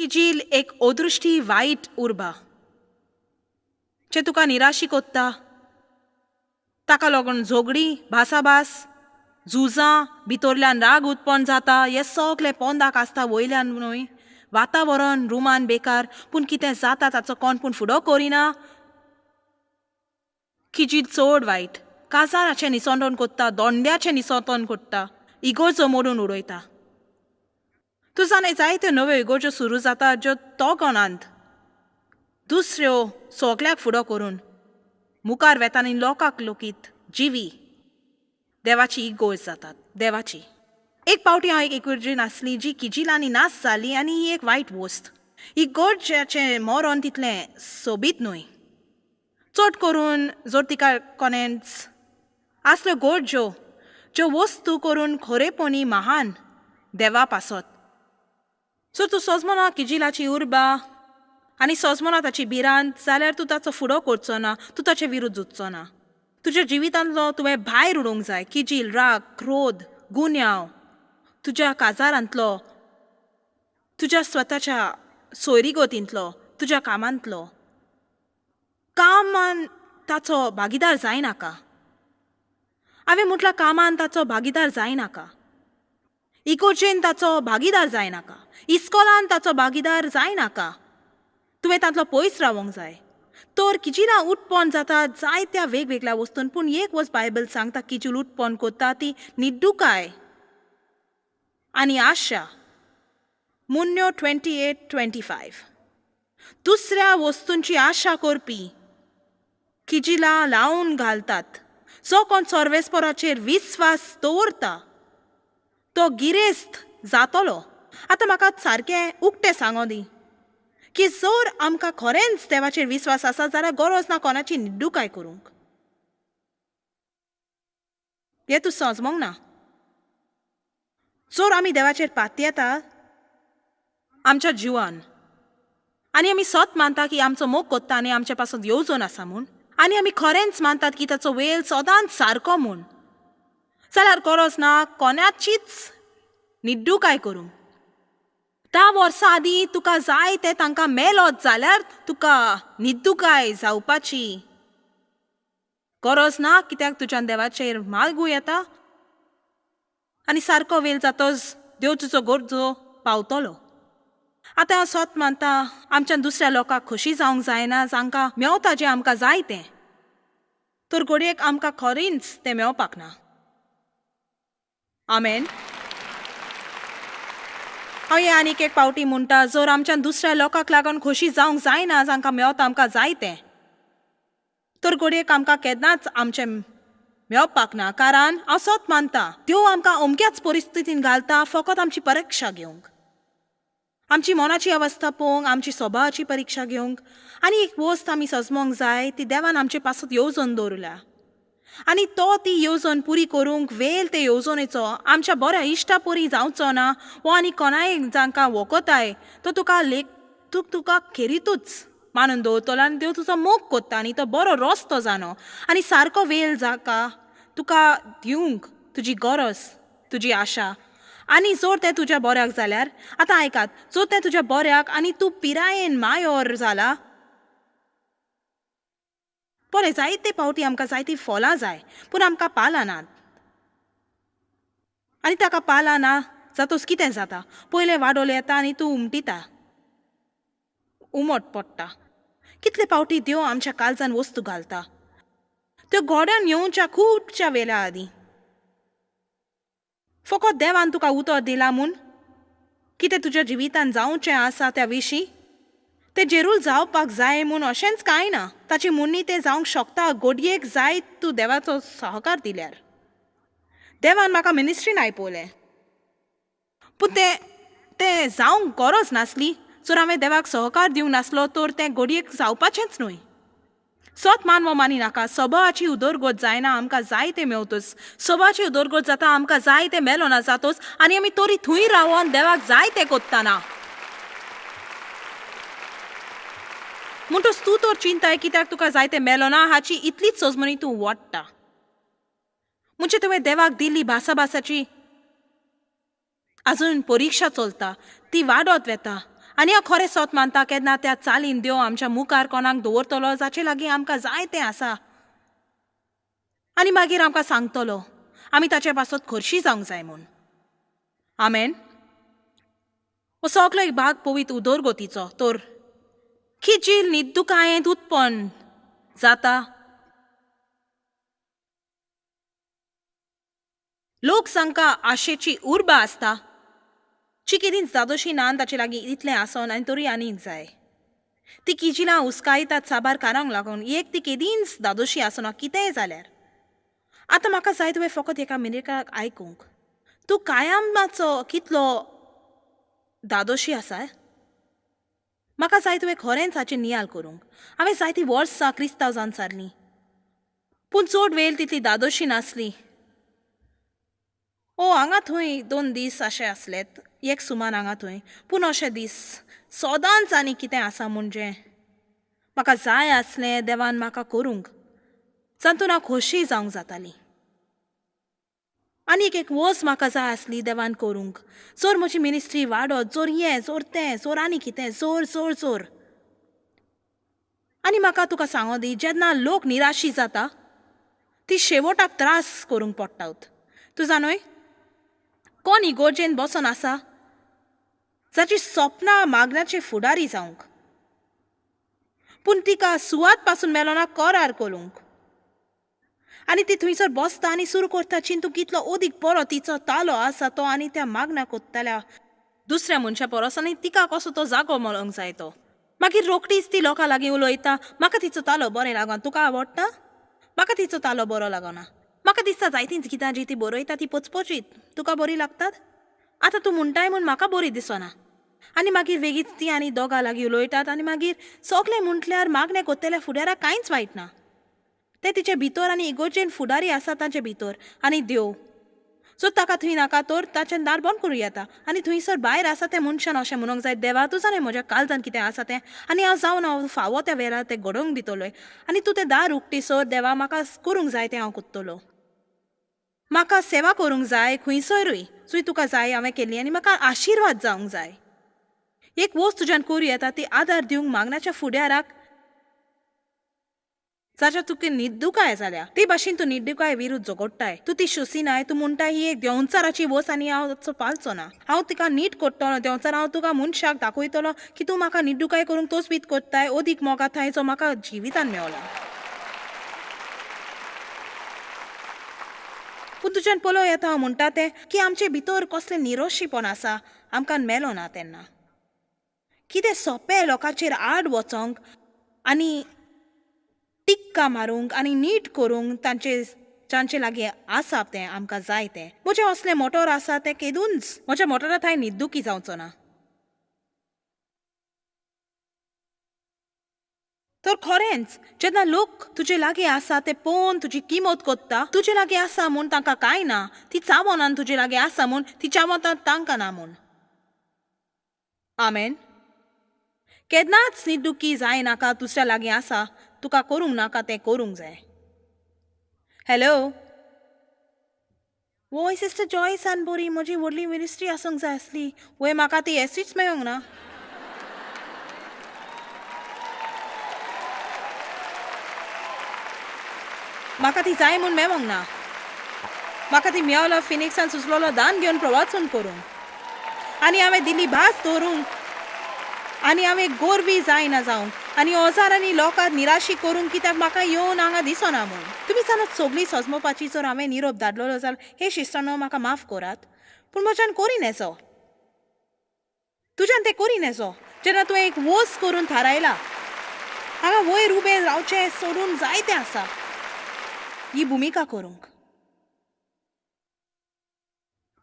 किजील एक अदृश्टी वायट उर्बा जे तुका निराशी कोत्ता. ताका लागून झगडीं, भासाभास, झुजां, भितरल्यान राग उत्पन्न जाता. हें सगलें पोंदाक आसता, वयल्यान न्हय. वातावरण रुमान बेकार, पूण कितें जाता ताचो कोण पूण फुडो करिना. किजील चड वायट, काजाराचें निसंटन कोत्ता, दोंड्याचें निसंटन कोत्ता, इगोर्जो मोडून उडयता. तूं जाणा जायत्यो नव्यो इगोर्जो सुरू जाता ज्यो तोगणांत दुसऱ्यो सगल्याक फुडो करून मुखार वेता आनी लोकांक लोकीत जिवी देवाची इगोर्ज जातात. देवाची एक पावटी हांव एक इगोर्जीन आसली जी किजिलांनी नाश जाली आनी ही एक वायट वस्त. इगोर्जाचें मरण तितलें सोबीत न्हय, चड करून जर तिका कोणेंच आसल्यो गोर्ज्यो ज्यो वस्तू करून खरेपणी महान देवा पासत. सो तूं सोजमना किजिलाची उर्बा आनी सोजमना ताची भिरांत जाल्यार तूं ताचो फुडो करचो ना, तूं ताचे विरुद्ध झुजचो ना. तुज्या जिवितांतलो तुवें भायर उडोवंक जाय किजील, राग, क्रोध, गुन्यांव, तुज्या काजारांतलो, तुज्या स्वताच्या सोयरीगतींतलो, तुज्या कामांतलो. कामान ताचो भागीदार जायनाका. हांवें म्हटलां कामान ताचो भागीदार जायनाका, इगोर्जेन ताचो भागीदार जायनाका, इस्कोलान ताचो भागीदार जायनाका. तुवें तांतलो पयस रावोंक जाय. तर किजिलां उत्पन्न जाता जायत्या वेगवेगळ्या वस्तून, पूण एक वस्त बायबल सांगता किजील उत्पन्न करता ती निड्डुकाय आनी आशा. मुन्यो 28:25. दुसऱ्या वस्तूंची आशा करपी किजिलां लावन घालतात. जो कोण सर्वेस्पराचेर विस्वास दवरता तो गिरेस्त जातलो. आतां म्हाका सारकें उक्तें सांगो दी की जर आमकां खरेंच देवाचेर विस्वास आसा जाल्यार गरज ना कोणाची निड्डुकाय करूंक. हें तूं समजूंक ना. जर आमी देवाचेर पातयेता आमच्या जिवान आनी आमी सत मानता की आमचो मोग कोत्ता आनी आमचे पासून येवजण आसा म्हूण, आनी आमी खरेंच मानतात की ताचो वेल सदांच सारको म्हूण, जाल्यार गरज ना कोणाचीच निड्डुकाय करूंक. 10 वर्सां आदीं तुका जाय तें तांकां मेलोत जाल्यार तुका निद्दुकाय जावपाची गरज ना, कित्याक तुज्यान देवाचेर मागूं येता आनी सारको वेल जातोच देव तुजो गरजो पावतलो. आतां हांव सत मानता आमच्यान दुसऱ्या लोकांक खोशी जावंक जायना जांकां मेवता जें आमकां जाय तें, तर घडयेक आमकां खरेंच तें मेवपाक ना. आमेन. हांव हें आनीक एक पावटी म्हणटा, जर आमच्यान दुसऱ्या लोकांक लागून खोशी जावंक जायना जांकां मेवता आमकां जाय तें, तर घडयेक आमकां केन्नाच आमचें मेवपाक ना. कारण हांव सत मानता देव आमकां अमक्याच परिस्थितीन घालता फकत आमची परिक्षा घेवंक, आमची मनाची अवस्था पळोवंक, आमची स्वभावाची परिक्षा घेवंक. आनी एक वस्त आमी सजमोंक जाय ती देवान आमचे पासत येवजण दवरल्या आनी तो ती येवजण पुरी करूंक वेल ते येवजणेचो आमच्या बऱ्या इश्टा पुरी जावचो ना वो आनी कोणाय जांकां वखताय तो तुका लेख तूं तुका खेरीतूच मानून दवरतलो आनी देव तुजो मोग कोत्ता आनी तो बरो रस्तो जाणो आनी सारको वेल जाका तुका दिवंक तुजी गरज, तुजी आशा. आनी जर तें तुज्या बऱ्याक जाल्यार, आतां आयकात, जर तें तुज्या बऱ्याक आनी तूं पिरायेन मायोर जाला, पळय जायते पावटी आमकां जायतीं फळां जाय पूण आमकां पालां नात आनी ताका पालां ना जातोच कितें जाता, पयलें वाडोल येता आनी तूं उमटिता, उमट पडटा. कितले पावटी देव आमच्या काळजान वस्तू घालता त्यो गोड्यान येवच्या खुबच्या वेळा आदीं. फकत देवान तुका उतर दिला म्हूण कितें तुज्या जिवितान जावचें आसा त्या विशीं तें जेरूल जावपाक जाय म्हूण अशेंच कांय ना. ताची मुन्नी तें जावंक शकता गोडयेक जाय तूं देवाचो सहकार दिल्यार. देवान म्हाका मिनिस्ट्रीन आयपवलें पूण तें तें जावंक गरज नासली. जर हांवें देवाक सहकार दिवंक नासलो तर तें गोडयेक जावपाचेंच न्हय. सत मान वो मानी नाका. स्वभावाची उदरगत जायना आमकां जाय तें मेवतच, स्वभावाची उदरगत जाता आमकां जाय तें मेलोना जातोच आनी आमी तरी थंय रावोन देवाक जाय तें कोत्ताना. म्हणटच तूं तर चिंताय कित्याक तुका जाय तें मेलोना हाची इतलीच सजमणी तूं वाडटा. म्हणजे तुवें देवाक दिल्ली भासाभासाची अजून परिक्षा चलता, ती वाडत वता आनी हांव खरें सोत मानता केन्ना त्या चालीन देव आमच्या मुखार कोणाक दवरतलो जाचे लागीं आमकां जाय तें आसा आनी मागीर आमकां सांगतलो आमी ताचे पासत खोशी जावंक जाय म्हूण. आमेन. हो सगलो एक भाग पवित्र उदरगतीचो. तर किजील निद्दुकायेंत उत्पन्न जाता. लोक जांकां आशेची उर्बा आसता जी केदींच दादोशी ना ताचे लागीं इतलें आसोन आनी तरी आनीक जाय. ती किजिलां हुस्कायतात साबार कारांक लागून. एक ती केदींच दादोशी आसना कितेंय जाल्यार. आतां म्हाका जाय तुवें फकत एका मिनिटाक आयकूंक. तूं कायमाचो कितलो दादोशी आसा? म्हाका जाय तुवें खरेंच हाचेर नियाल करूंक. हांवें जायतीं वर्सां क्रिस्तांव जावन सारलीं पूण चड वेळ तितली दादोशी नासली. ओ हांगा थंय 2 दीस अशें आसलेत एक सुमान हांगा थंय, पूण अशे दीस सदांच आनी कितें आसा म्हणजे म्हाका जाय आसलें देवान म्हाका करूंक जातून हांव खोशी जावंक जाताली. आनी एक एक वस म्हाका जाय आसली देवान करूंक. जोर म्हजी मिनिस्ट्री वाडत, जोर हें जोर तें जोर आनी कितें जोर जोर जोर. आनी म्हाका तुका सांगो दी, जेन्ना लोक निराशी जाता ती शेवटाक त्रास करूंक पडटात. तूं जाणय कोण इगोर्जेन बसोन आसा जाची सपनां मागण्याचे फुडारी जावंक, पूण तिका सुवात पासून मेळना करार करूंक. आनी ती थंयसर बसता आनी सुरू करता चिंतू कितलो अदीक बरो तिचो तालो आसा तो आनी त्या मागण्या कोत्तल्या दुसऱ्या मनशा परस आनी तिका कसो तो जागो मेळोंक जाय तो. मागीर रोखडीच ती लोकां लागीं उलयता, म्हाका तिचो तालो बरें लागना, तुका आवडटा? म्हाका तिचो तालो बरो लागना, म्हाका दिसता जायतींच गितां जी ती बरयता ती पचपचीत, तुका बरी लागतात? आतां तूं म्हणटाय म्हूण म्हाका बरी दिसना. आनी मागीर वेगीच ती आनी दोगां लागीं उलयतात आनी मागीर सगलें म्हटल्यार मागणें कोत्तल्या फुडाराक कांयच वायट ना. ते तिचे भितर आनी इगोर्जेन फुडारी आसा तांचे भितर आनी देव सो ताका थंय नाका तर ताचें दार बंद करूं येता. आनी थंयसर भायर आसा तें मनशान अशें म्हणूंक जाय, देवा तूं जाणा म्हज्या काळजान कितें आसा तें आनी हांव जावन हांव फावो त्या वेळार तें घडोवंक दितलोय आनी तूं तें दार उक्तीसर देवा म्हाका करूंक जाय तें हांव कोत्तलो. म्हाका सेवा करूंक जाय खंयसरूय जंय तुका जाय हांवें केली आनी म्हाका आशिर्वाद जावंक जाय. एक वस्त तुज्यान करूं येता ती आदार दिवंक मागण्याच्या फुडाराक जाच्या तुका निद्दुकाय जाल्या ते भाशेन तूं निद्दुकाय विरुद्ध झगडटाय. तूं ती शोसिनाय, तूं म्हणटाय ही एक देंवचाराची वस आनी हांव ताचो पालचो ना, हांव तिका नीट कोत्तलो देंवचार, हांव तुका मनशाक दाखयतलो की तूं म्हाका निद्दुकाय करूंक तोच कोत्ताय अदीक मोगा थांय जो म्हाका जिवितान मेवला. पूण तुज्यान पळोवं येता हांव म्हणटा तें की आमचे भितर कसलें निरोशीपण आसा आमकां मेलो ना तेन्ना. कितें सोंपें लोकांचेर आड वचोंक आनी टिक्का मारूंक आनी नीट करूंक तांचे जांचे लागीं आसा तें आमकां जाय तें. म्हजें असलें मोटोर आसा तें केदूंच म्हज्या मोटोरांत हांवें निद्दुकी जावचो ना. तर खरेंच जेन्ना लोक तुजे लागीं आसा ते पळोवन तुजी किमत कोत्ता, तुजे लागीं आसा म्हूण तांकां कांय ना, ती चावना तुजे लागीं आसा म्हूण, ती चावता तांकां ना म्हूण. आमेन. केन्नाच निद्दुकी जाय नाका दुसऱ्या लागीं आसा तुका करूंक नाका तें करूंक जाय. हॅलो वय सिस्टर जॉयसान बरी म्हजी व्हडली मिनिस्ट्री आसूंक जाय आसली, वय म्हाका ती एसीच मेळोंक ना. म्हाका ती जाय म्हूण मेळोंक ना. म्हाका ती मेवलो फिनिक्सान सुचलोलो दान घेवन प्रवाचन करूंक आनी हांवें दिली भास दवरूंक आनी हांवें गोरवी जायना जावंक आनी हजारांनी लोकांक निराशी करूंक कित्याक म्हाका येवन हांगा दिसना म्हूण. तुमी जाणात सगळीं सजमोवपाची जर हांवें निरोप धाडलेलो जाल्यार हे शिस्तानो म्हाका माफ करात, पूण म्हज्यान करी नेजो, तुज्यान तें करी नेजो. जेन्ना तुवें एक वस करून थारायला हांगा वयर उबें रावचें सोडून जायतें आसा ही भुमिका करूंक,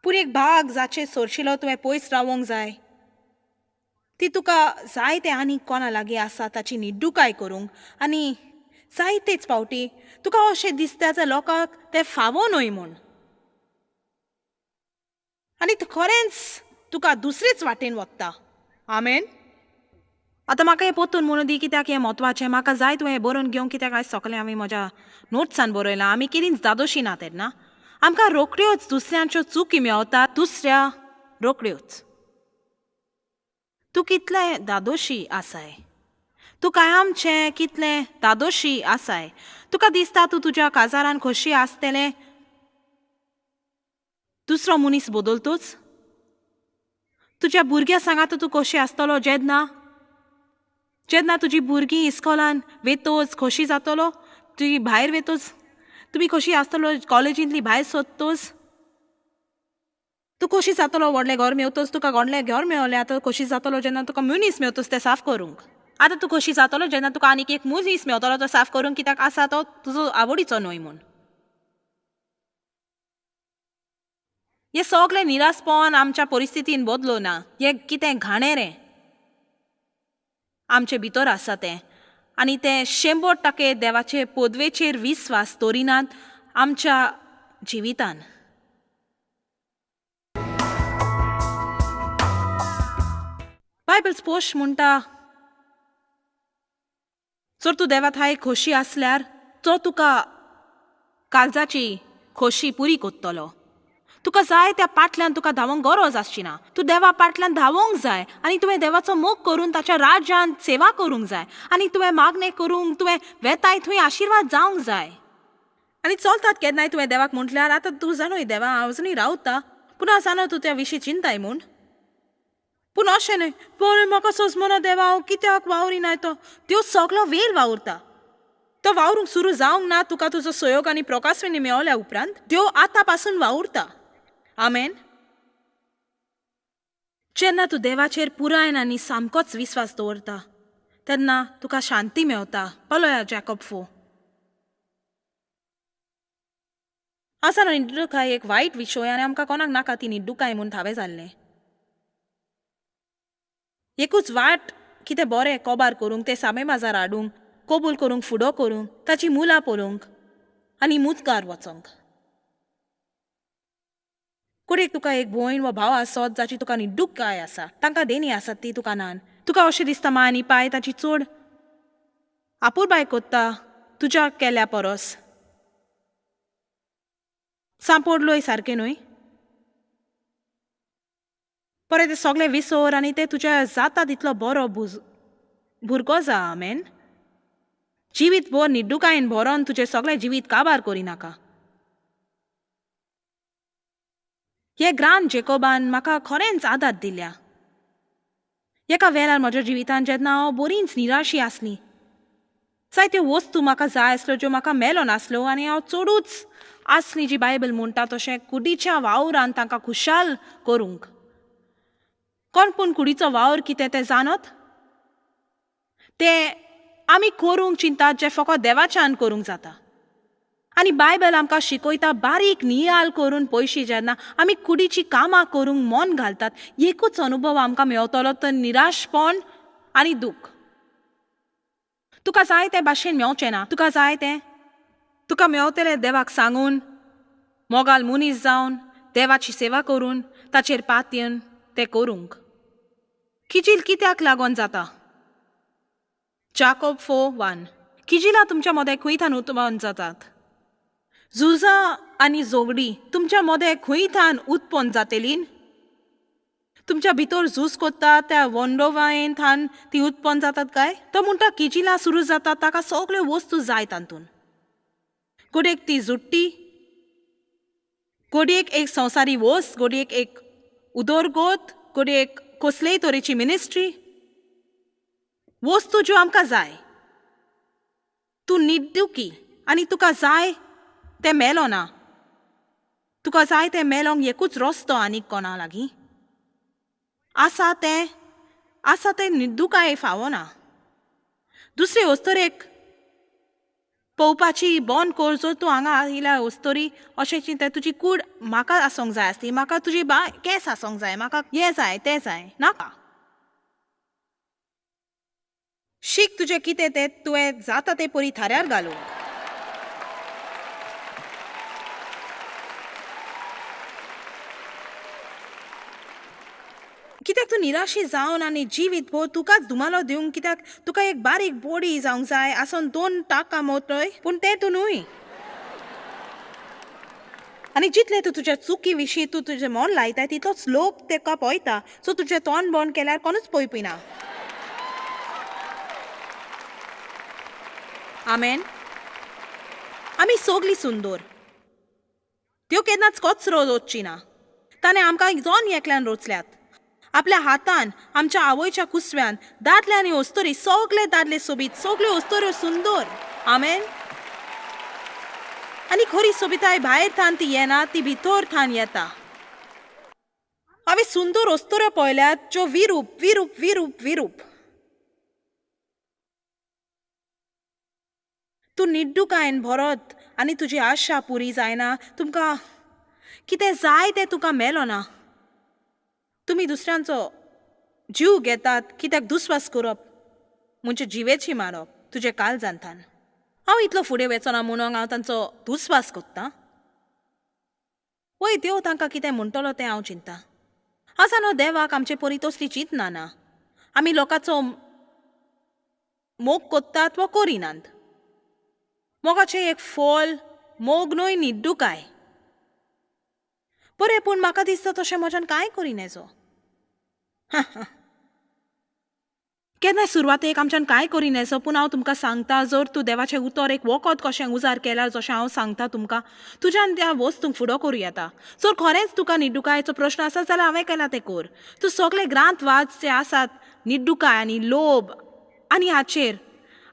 पूण एक भाग जाचेर सोरशिलो तुवें पयस रावोंक जाय ती तुका जायते आनी कोणा लागीं आसा ताची निड्डुकाय करूंक आनी जायतेच फावटी तुका अशें दिसता जाल्यार लोकांक तें फावो न्हय म्हूण आनी खरेंच तुका दुसरेच वाटेन वता. आमेन. आतां म्हाका हें पोतून म्हणून दी कित्याक हें म्हत्वाचें, म्हाका जाय तुवें हें बरोवन घेवंक कित्याक आयज सगळें हांवें म्हज्या नोट्सान बरयलां. आमी केदींच दादोशी ना तेन्ना आमकां रोखड्योच दुसऱ्यांच्यो चुकी मेवता, दुसऱ्या रोखड्योच. तूं कितलें दादोशी आसाय, तूं कायमचें कितलें दादोशी आसाय. तुका दिसता तूं तुज्या काजारान खोशी आसतलें, दुसरो मनीस बदलतूच? तुज्या भुरग्यां सांगात तूं खोशी आसतलो जेन्ना जेन्ना तुजी भुरगीं इस्कोलान वेतोच खोशी जातलो, तुजी भायर वेतोच तुमी खोशी आसतलो, कॉलेजींतली भायर सोदतोच तूं खोशी जातलो, व्हडलें घर मेवतोच तुका व्हडलें घर मेवलें आतां खोशी जातलो जेन्ना तुका मनीस मेवतोच तें साफ करूंक. आतां तूं खोशी जातलो जेन्ना तुका आनीक एक मनीस मेवतलो तो साफ करूंक, कित्याक आसा तो तुजो आवडीचो न्हय म्हूण. हें सगळें निरासपण आमच्या परिस्थितीन बदलो ना, हें कितें घाणेरें आमचे भितर आसा तें, आनी तें 100% देवाचे पदवेचेर विस्वास दवरिनात आमच्या जिवितान. बायबल स्पोश म्हणटा, जर तूं देवा ठांय खोशी आसल्यार तो तुका काळजाची खोशी पुरी कोत्तलो. तुका जाय त्या पाटल्यान तुका धांवंक गरज आसची ना, तूं देवा पाटल्यान धांवंक जाय आनी तुवें देवाचो मोग करून ताच्या राज्यांत सेवा करूंक जाय आनी तुवें मागणें करूंक, तुवें वेताय थंय आशिर्वाद जावंक जाय. आनी चलतात केन्नाय तुवें देवाक म्हटल्यार आतां तूं जाणूय देवा हांव अजुनूय रावता, पूण हांव जाणो तूं त्या विशीं चिंताय म्हूण. पूण अशें न्हय, पळय म्हाका सोंसमना देवा हांव कित्याक वावरिनाय, तो त्यो सगलो वेळ वावुरता, तो वावरूंक सुरू जावंक ना तुका तुजो सहयोग आनी प्रकाशविणी मेवल्या उपरांत त्यो आतां पासून वावुरता. आमेन. जेन्ना तूं देवाचेर पुरायन आनी सामकोच विस्वास दवरता तेन्ना तुका शांती मेवता. पळया जॅकब 4. आसा न्हय निड्डुकाय एक वायट विशय आनी आमकां कोणाक नाका ती निड्डुकाय म्हूण थावें जाल्लें. एकूच वाट कितें बरें कोबार करूंक, तें सामे माजार हाडूंक, कबूल करूंक, फुडो करूंक, ताची मुलां पळोवंक आनी मुजगार वचोंक. कुडेक तुका एक भयण वा भाव आसत जाची तुका निड्डुकाय आसा, तांकां देणी आसात ती तुका नान, तुका अशें दिसता माय आनी पाय ताची चड आपुरबाय कोत्ता तुज्या केल्या परस. सांपोडलोय सारकें न्हय, परत तें सगळें विसर आनी तें तुज्या जाता तितलो बरो भुरगो जा. आमेन. जिवीत भर निड्डुकायेन भरोन तुजें सगळें जिवीत काबार करिनाका. हे ग्रांत जेकोबान म्हाका खरेंच आदार दिल्या. एका वेळार म्हज्या जिवितान जेन्ना हांव बरीच निराशी आसली, जायत्यो वस्तू म्हाका जाय आसल्यो ज्यो म्हाका मेलो नासल्यो आनी हांव चडूच आसली जी बायबल म्हणटा तशें कुडीच्या वावरान तांकां खुशाल करूंक. कोण पूण कुडीचो वावर कितें तें जाणत, तें आमी करूंक चिंतात जें फकत देवाच्यान करूंक जाता. आनी बायबल आमकां शिकयता बारीक नियाल करून पयशे जेन्ना आमी कुडीची कामां करूंक मन घालतात, एकूच अनुभव आमकां मेवतलो तर निराशपण आनी दूख. तुका जाय ते भाशेन मेवचें ना, तुका जाय तें तुका मेवतलें देवाक सांगून, मोगाल मनीस जावन देवाची सेवा करून ताचेर पातयेन तें करूंक. किजील कित्याक लागून जाता? जाकोब 4:1. किजिलां तुमच्या मदें खंय थान उत्पन्न जातात? झुजां आनी झगडीं तुमच्या मदें खंय थान उत्पन्न जातलीं? तुमच्या भितर झूज कोत्ता त्या वंडोवायेन थान ती उत्पन्न जातात काय? तो म्हणटा किजिलां सुरू जातात ताका सगळ्यो वस्तू जाय तातूंत. गोडयेक ती जुट्टी, गोडयेक एक संवसारी वस्त, गोडयेक एक उदरगत, गोडयेक कसलेय तरेची मिनिस्ट्री, वस्तू ज्यो आमकां जाय. तूं निड्डुकी आनी तुका जाय तें मेलो ना, तुका जाय तें मेलोंक एकूच रस्तो आनीक कोणा लागीं आसा तें, आसा तें निड्डुकाय फावना. दुसरे वस्तरेक पळोवपाची बंद कर. जर तूं हांगा आयल्या वस्तरी अशें चिंता तुजी कूड म्हाका आसूंक जाय आसली, म्हाका तुजी केंस आसूंक जाय, म्हाका हें जाय तें जाय, नाका. शीक तुजें कितें तें तुवें जाता तें परी थाऱ्यार घालूंक. कित्याक तूं निराशी जावन आनी जिवीत भर तुकाच धुमालो दिवंक? कित्याक तुका एक बारीक बोडी जावंक जाय आसून 2 टाका मोतय, पूण तें तूं न्हय. आनी जितले तूं तुज्या चुकी विशीं तूं तुजें मन लायता तितलोच लोक तेका पळयता. सो तुजें तोंड बंद केल्यार कोणूच पळोवपी ना. आमेन. आमी सगळीं सुंदर. त्यो केन्नाच कचरो रोचची ना. ताणें आमकां जण एकल्यान रोचल्यात आपल्या हातान, आमच्या आवयच्या कुसव्यान. दादले आनी अस्तुरी सगळे दादले सोबीत, सगळ्यो अस्तुऱ्यो सुंदर. आमेन. आनी खरी सोबिताय भायर थान ती येना, ती भितर थान येता. हांवें सुंदर अस्तुऱ्यो पळयल्यात ज्यो विरूप विरूप विरूप विरूप. तूं निड्डुकायेन भरत आनी तुजी आशा पुरी जायना. तुमकां कितें जाय तें तुका मेळना. तुमी दुसऱ्यांचो जीव घेतात कित्याक दुस्वास करप म्हणजे जिवेची मारप तुजे काळजांतान. हांव इतलो फुडें वचना म्हणून हांव तांचो दुस्वास करतां. वय देव तांकां कितें म्हणटलो तें हांव चिंता. हांव जाणा देवाक आमचे परी तसली चिंतना ना. आमी लोकांचो मोग करतात वा करिनात. मोगाचें एक फल मोग न्हय, निड्डुकाय. बरें, पूण म्हाका दिसता तशें म्हज्यान कांय करिनेजो. केन्नाय सुरवातेक आमच्यान कांय करिनेजो, पूण हांव तुमकां सांगता, जर तूं देवाचें उतर एक वखद कशें उजार केल्यार, जशें हांव सांगता तुमकां, तुज्यान त्या वस्तूंक फुडो करूं येता. जर खरेंच तुका निड्डुकायेचो प्रश्न आसा जाल्यार हांवें केला तें कर. तूं सगळे ग्रांथ वाच जे आसात निड्डुकाय आनी लोभ आनी हाचेर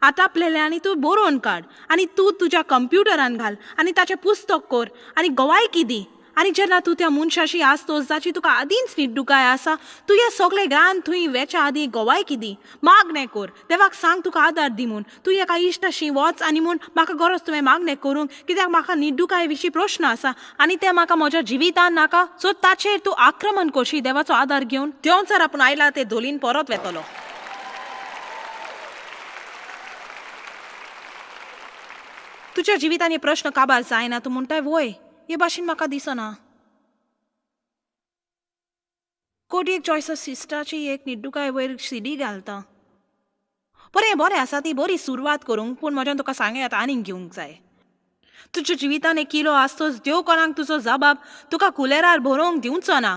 आतापलेलें, आनी तूं बरोवन काड आनी तूं तुज्या कंप्युटरान घाल आनी ताचें पुस्तक कर आनी गवायकी दी. आनी जेन्ना तूं त्या मनशाशी आसतोस जाची तुका आदींच निड्डुकाय आसा, तूं हे सगळे ग्रांथ थंय वेच्या आदीं गवायकी दी, मागणें कर, देवाक सांग तुका आदार दी म्हूण. तूं एका इश्टाशी वच आनी म्हूण म्हाका गरज तुवें मागणें करूंक, कित्याक म्हाका निड्डुकाये विशीं प्रश्न आसा आनी तें म्हाका म्हज्या जिवितान नाका. सो ताचेर तूं आक्रमण करशी देवाचो आदार घेवन. देंवचार आपूण आयला ते धोलीन परत वेतलो. तुज्या जिवितान हे प्रश्न काबार जायना. तूं म्हणटाय वय हे भाशेन म्हाका दिसना. कोटी एक जॉयसा सिस्टराची एक निड्डुकाय वयर सीडी घालता. बरें बरें आसा, ती बरी सुरवात करूंक, पूण म्हज्यान तुका सांगूं येता आनीक घेवंक जाय. तुज्या जिवितान एक किलो आसतोच देव कोणाक तुजो जबाब तुका कुलेरार भरोवंक दिवचो ना.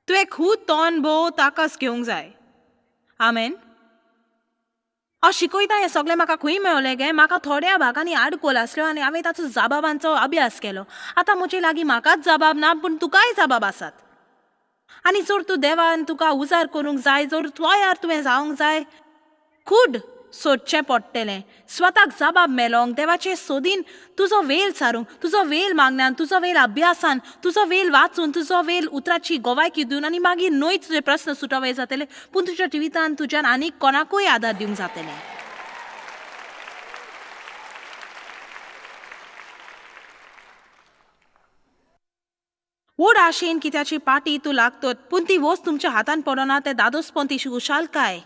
तुवें खूब तोंड भोव ताकस घेवंक जाय. आमेन. हांव शिकयता हें सगळें म्हाका खंय मेवलें गे? म्हाका थोड्या भागांनी आडकोल आसल्यो आनी हांवें ताचो जबाबांचो अभ्यास केलो. आतां म्हजे लागीं म्हाकाच जबाब ना, पूण तुकाय जबाब आसात. आनी जर तूं देवान तुका उजार करूंक जाय, जर तयार तुवें जावंक जाय, खूड सोदचें पडटलें स्वताक जबाब मेलोंक. देवाचे सोदीन तुजो वेल सारूंक, तुजो वेल मागण्यान, तुजो वेल अभ्यासान, तुजो वेल वाचून, तुजो वेल उतराची गवायकी दिवन, आनी मागीर न्हय तुजे प्रस्न सुटोवे जातले, पूण तुज्या जिवितान तुज्यान आनीक कोणाकूय आदार दिवंक जातले. व्हड आशेन कित्याची पाटी तूं लागतत, पूण ती वस्त तुमच्या हातान पडना. तें दादोसपण ती खुशालकाय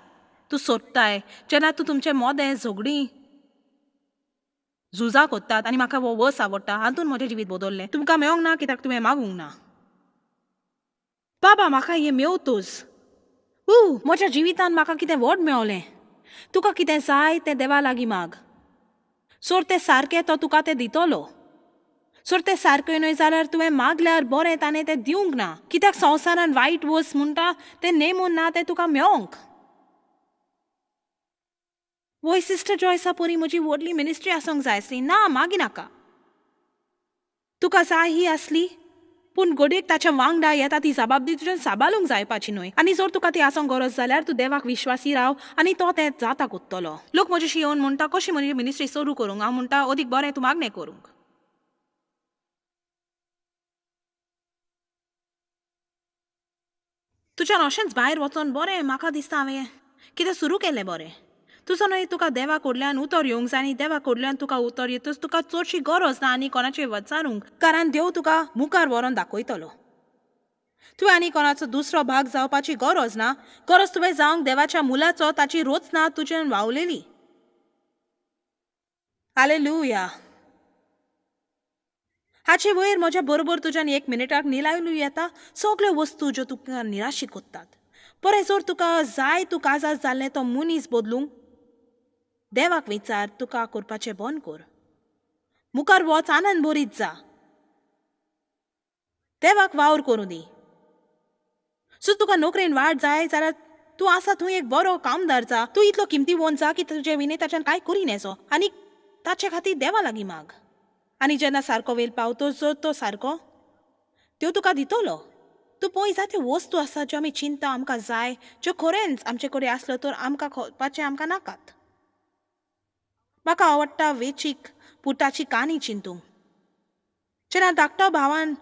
तूं सोदताय जेन्ना तूं तुमचे मोदें झगडीं झुजां कोत्तात. आनी म्हाका हो वस आवडटा. हातून म्हजें जिवीत बदल्लें. तुमकां मेळोंक ना कित्याक तुवें मागूंक ना. बाबा म्हाका हें मेवतोच. ऊ म्हज्या जिवितान म्हाका कितें व्हड मेवलें. तुका कितें जाय तें देवा लागीं माग. सोर तें सारकें तो तुका तें दितलो. सोर तें सारकें न्हय जाल्यार तुवें मागल्यार बरें ताणें तें दिवंक ना, कित्याक संवसारान वायट वस्त म्हणटा तें नेमून ना तें तुका मेवंक. वय सिस्टर जॉयसा परी म्हजी व्हडली मिनिस्ट्री आसूंक जाय आसली. ना, मागीर नाका. तुका जाय ही आसली, पूण घडयेक ताच्या वांगडा येता ती जबाबदारी तुज्यान सांबाळूंक जायपाची न्हय. आनी जर तुका ती आसूंक गरज जाल्यार तूं देवाक विश्वासी राव आनी तो तें जाता कोत्तलो. लोक म्हजेशी येवन म्हणटा कशी म्हजी मिनिस्ट्री सुरू करूंक. हांव म्हणटा अदीक बरें तूं मागणें करूंक. तुज्यान अशेंच भायर वचोन बरें म्हाका दिसता हांवें कितें सुरू केलें बरें. तुजो न्हय तुका देवा कडल्यान उतर येवंक जाय आनी देवा कडल्यान तुका उतर येतच तुका चडशी गरज ना आनी कोणाचेर वचारूंक, कारण देव तुका मुखार व्हरोन दाखयतलो. तुवें आनी कोणाचो दुसरो भाग जावपाची गरज ना. गरज तुवें जावंक देवाच्या मुलाचो, ताची रचना तुजेन वावलेली. हालेलुया. हाचे वयर म्हज्या बरोबर तुज्यान एक मिनिटाक निलायलू येता सगळ्यो वस्तू ज्यो तुका निराशी कोत्तात. बरें, जर तुका जाय तूं काजार जाल्लें तो मनीस बदलूंक देवाक विचार, तुका करपाचें बंद कर. मुखार वच, आनंद भरीत जा. देवाक वावर करूं दी. सो तुका नोकरेन वाड जाय जाल्यार तूं आसा, तूं एक बरो कामदार जा, तूं इतलो किमती वोन जा की तुजे विणे ताच्यान कांय करी नेसो आनी ताचे खातीर देवा लागीं माग. आनी जेन्ना सारको वेळ पावतो जर तो सारको त्यो तुका दितलो. तूं पळय जायत्यो वस्तू आसा ज्यो आमी चिंता आमकां जाय, ज्यो खरेंच आमचे कडेन आसल्यो तर आमकां खावपाचें आमकां नाकात. म्हाका आवडटा वेचीक पुताची काणी चिंतूंक. जेन्ना धाकटो भावान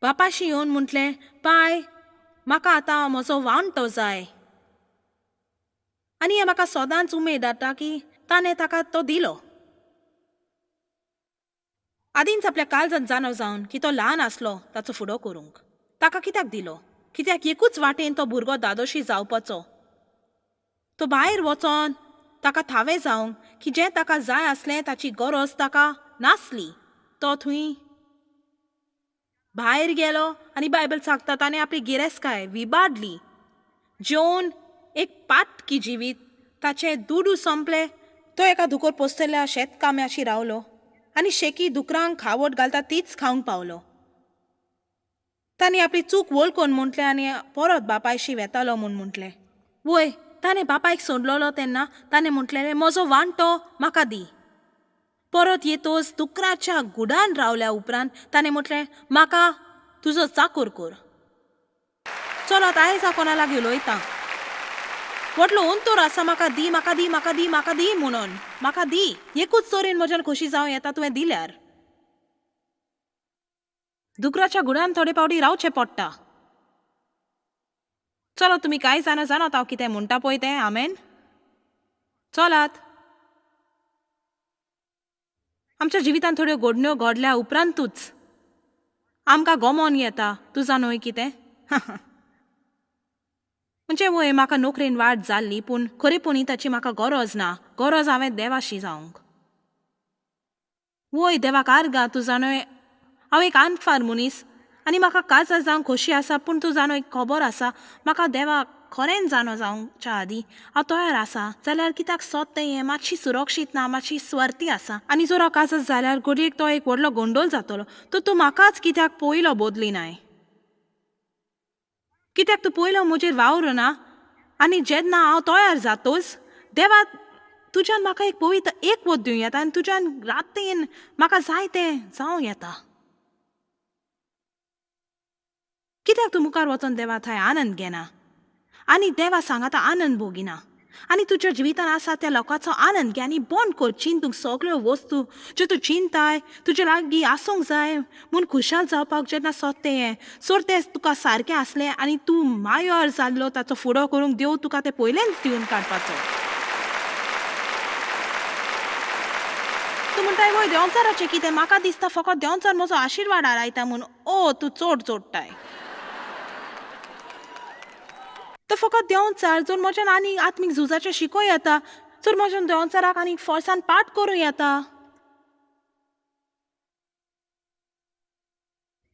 बापाशी येवन म्हटलें, पाय म्हाका आतां म्हजो वांटो जाय. आनी हें म्हाका सदांच उमेद जाता की ताणें ताका तो दिलो. आदींच आपल्या काळजांत जाणव जावन की तो ल्हान आसलो ताचो फुडो करूंक. ताका कित्याक दिलो? कित्याक एकूच वाटेन तो भुरगो दादोशी जावपाचो. तो भायर वचोन ताका थावें जावंक की जें ताका जाय आसलें ताची गरज ताका नासली. तो थंय भायर गेलो आनी बायबल सांगता ताणें आपली गिरेस्तकाय विबाडली, जेवन एक पातकी जिवीत, ताचें दुडू सोंपले. तो एका दुकोर पोसतल्या शेतकाम्याशी रावलो आनी शेकी दुकरांक खावट घालता तीच खावंक पावलो. ताणें आपली चूक वळखून म्हटलें आनी परत बापायशी वेतालो म्हूण म्हटलें. वय ताणें बापायक सोडलेलो तेन्ना ताणें म्हटलें, म्हजो वांटो म्हाका दी. परत येतोच दुकराच्या गुडान रावल्या उपरांत ताणें म्हटलें, म्हाका तुजो चाकोर कर. चलत आयज हांव कोणा लागीं उलयतां, व्हडलो अंतर आसा, म्हाका दी, म्हाका दी, म्हाका दी, म्हाका दी म्हणून, म्हाका दी. एकूच तरेन म्हज्यान खोशी जावं येता तुवें दिल्यार. दुकराच्या गुडान थोडे फावटी रावचें पडटा. चलो तुमी कांय जाणा जाणात हांव कितें म्हणटा पळय तें. आमेन. चलात. आमच्या जिवितांत थोड्यो घडण्यो घडल्या उपरांतूच आमकां गमोन येता. तूं जाणूय कितें म्हणजे वय म्हाका नोकरेन वाड जाल्ली, पूण खरेपणी ताची म्हाका गरज ना. गरज हांवें देवाशी जावंक. वय देवाक आर्गां. तूं जाणूय हांव एक आनफार मनीस आनी म्हाका काजार जावंक खोशी आसा, पूण तूं जाणो एक खबर आसा म्हाका देवाक खरेंच जाणो जावच्या आदीं हांव तयार आसा जाल्यार कित्याक सोद तें हें मातशी सुरक्षीत ना, मातशी स्वार्थी आसा. आनी जर हांव काजार जाल्यार घडयेक तो एक व्हडलो गोंदोल जातलो. तर तूं म्हाकाच कित्याक पयलो बदली नाय? कित्याक तूं पयलो म्हजेर वावरना? आनी जेन्ना हांव तयार जातोच देवा तुज्यान म्हाका एक पवित्र एकवट दिवं येता आनी तुज्यान रातीन म्हाका जाय तें जावं येता. कित्याक तूं मुखार वचोन देवा थंय आनंद घेना आनी देवा सांगाता आनंद भोगिना आनी तुज्या जिवितान आसा त्या लोकांचो आनंद घे आनी बंद कर चिंतूंक सगळ्यो वस्तू ज्यो तूं चिंताय तुजे लागीं आसूंक जाय म्हूण खुशाल जावपाक जेन्ना सोदतें हें सोर तें तुका सारकें आसलें आनी तूं मायर जाल्लो ताचो फुडो करूंक देव तुका तें पयलेंच दिवन काडपाचो. तूं म्हणटाय वय देंवचाराचें कितें? म्हाका दिसता फकत देंवचार म्हजो आशिर्वाद आरायता म्हूण. ओ तूं चड जोडटाय. तो फकत देंवचार जर म्हज्यान आनी आत्मीक झुजाचें शिकों येता, जर म्हज्यान देंवचाराक आनी फोर्सान पाठ करूं येता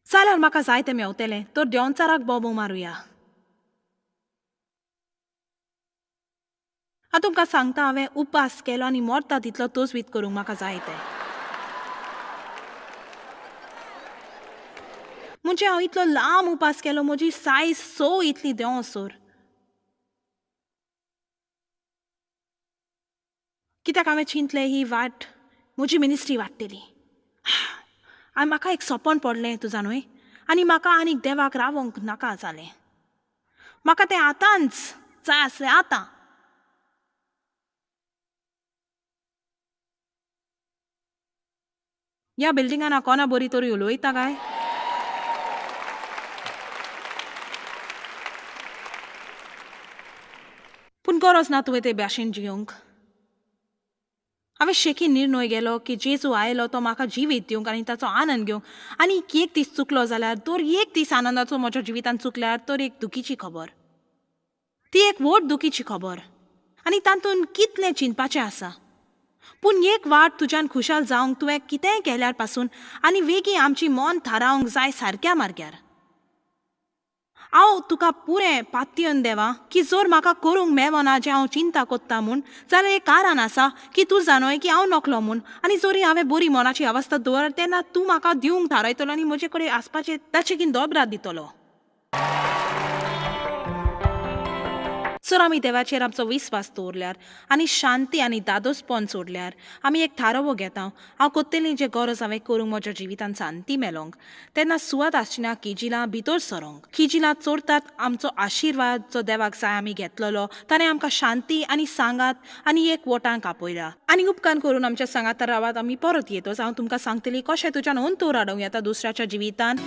जाल्यार म्हाका जाय तें मेवतलें. तर देंवचाराक बोबो मारुया. हांव तुमकां सांगता हांवें उपास केलो आनी मरता तितलो तोजवीत करूंक म्हाका जाय तें. म्हणजे हांव इतलो लांब उपास केलो, म्हजी सायज 6 इतली देंवसर. कित्याक हांवें चिंतलें ही वाट म्हजी मिनिस्ट्री वाडटली. आनी म्हाका एक सपन पडलें तुजा न्हय, आनी म्हाका आनीक देवाक रावोंक नाका जालें. म्हाका तें आतांच जाय आसलें आतां. ह्या बिल्डिंगान हांव कोणा बरी तरी उलयता काय? पूण गरज ना तुवें ते भाशेन जियोंक. हांवें शेकी निर्णय गेलो की जेजू आयलो तो म्हाका जिवीत दिवंक आनी ताचो आनंद घेवंक. आनी एक दीस चुकलो जाल्यार तर एक दीस आनंदाचो म्हज्या जिवितांत चुकल्यार तर एक दुखीची खबर, ती एक व्हड दुखीची खबर आनी तातूंत कितलें चिंतपाचें आसा. पूण एक वाट तुज्यान खुशाल जावंक तुवें कितेंय केल्यार पासून आनी वेगीं आमची मन थारावंक जाय सारक्या मार्ग्यार. हांव तुका पुरें पातयन देवा की जर म्हाका करूंक मेवना जें हांव चिंता कोत्ता म्हूण जाल्यार एक कारण आसा की तूं जाणोय की हांव नकलो म्हूण, आनी जरी हांवें बरी मनाची अवस्था दवर तेन्ना तूं म्हाका दिवंक थारायतलो आनी म्हजे कडेन आसपाचें ताचें कितें दोबरात दितलो. सर आमी देवाचेर आमचो विस्वास दवरल्यार आनी शांती आनी दादोसपण सोडल्यार आमी एक थारावो घेता. हांव कोत्तली जें गरज हांवें करूंक म्हज्या जिवितान शांती मेलोंक तेन्ना सुवात आसची किजिलां भितर सरोंक. किजिलां चोरतात आमचो आशिर्वाद जो देवाक जाय आमी घेतलेलो ताणें आमकां शांती आनी सांगात आनी एक वोटांक आपयला. आनी उपकार करून आमच्या सांगाता रावात. आमी परत येतच हांव तुमकां सांगतली कशें तुज्यान अंतर हाडूंक येता दुसऱ्याच्या जिवितान.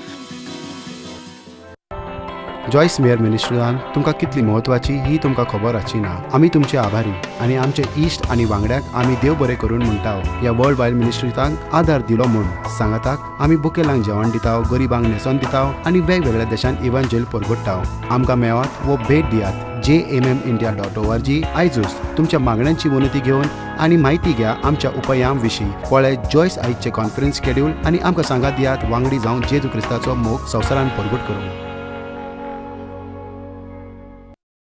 जॉयस मेयर मिनिस्ट्रीन तुमकां कितली म्हत्वाची ही तुमकां खबर आसची ना. आमी तुमचे आभारी आनी आमचे इश्ट आनी वांगड्यांक आमी देव बरें करून म्हणटा ह्या वर्ल्ड वायड मिनिस्ट्रीतांक आदार दिलो म्हूण. सांगाताक आमी बुकेलांक जेवण दिता, गरिबांक न्हेसोन दिता आनी वेगवेगळ्या देशांत इव्हांजेल परगट्टा. आमकां मेळात वो भेट दियात jmmindia.org. आयजूच तुमच्या मागण्यांची विनंती घेवन आनी म्हायती घ्या आमच्या उपायां विशीं. पळय जॉयस आयजचे कॉन्फरन्स शेड्यूल आनी आमकां सांगात दियात वांगडी जावन जेजू क्रिस्ताचो मोग संवसारान परगट करूंक.